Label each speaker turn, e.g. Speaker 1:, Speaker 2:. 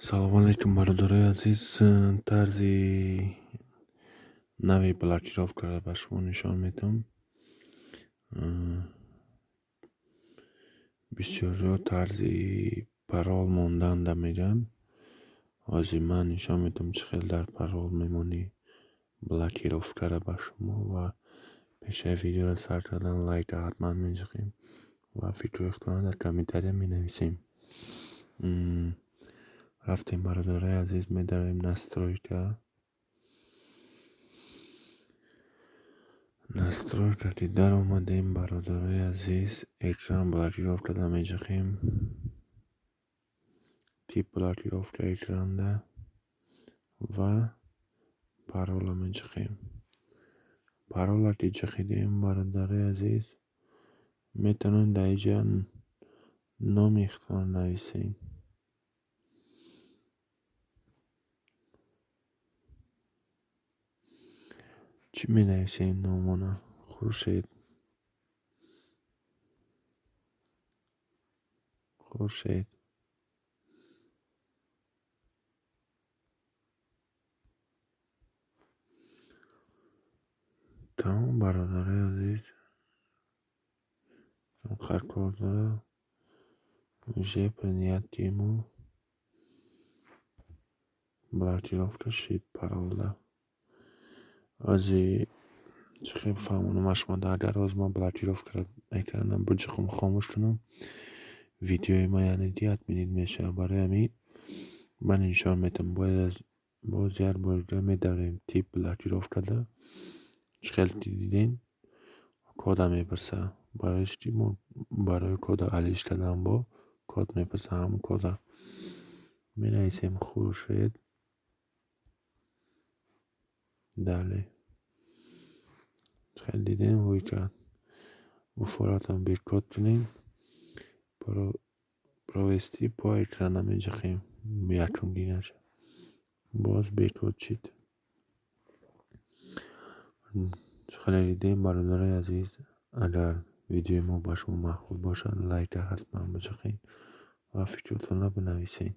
Speaker 1: Салому алайкум, бародарои азиз. Тарзи нави блокировкаро ба шумо нишон медиҳам. Бисёриҳо тарзи парол монданда мегӯянд. Ҳозир ман нишон медиҳам, чӣ хел дар парол мемонӣ блокировкаро ба шумо. Ва пешаи видеоро сар кардан лайка ҳатман меҷиқем ва фикрҳои худтонро дар комментария менависем. Рафтем, бародарои азиз, медароем настройка. Настройка ки даромадем, бародарои азиз, экран блокировкада меҷиқем. Тип блокировка экранда ва парола меҷиқем. Парола ки ҷиқидем, бародарои азиз, метавонед дар инҷа номи худтонро нависед. Чӣ менависем номона? Хуршед. Хуршед. Тамом, бародарои азиз. Онқадр кор дора. Уже принятие мо блокировка шид паролда. Ҳозир чӣ хел фаҳмонам шумода, агар ҳозир ман блокировкаро экранам биҷиқам, хомӯш кунам, видеои ман яъне ки отменить мешавад. Барои ҳамин ман нишон медиҳам. Бояд боз як бор дига медароем тип блокировкада. Чӣ хел ки дидем, кода мепурсад. Барои чӣ ки мо барои кода алиш кардан бо код мепурсад. Ҳамон кода менависем, Хуршед. Далее. Чӣ хел дидем, ҳуй кард. Уфоратон бекод кунем. Провести по экрана меҷиқем. Якумгинаша. Боз бекод шид. Чӣ хеле дидем, бародарои азиз, агар видеои мо ба шумо маъқул бошад, лайка ҳатман биҷиқед ва фикротонро бинависед.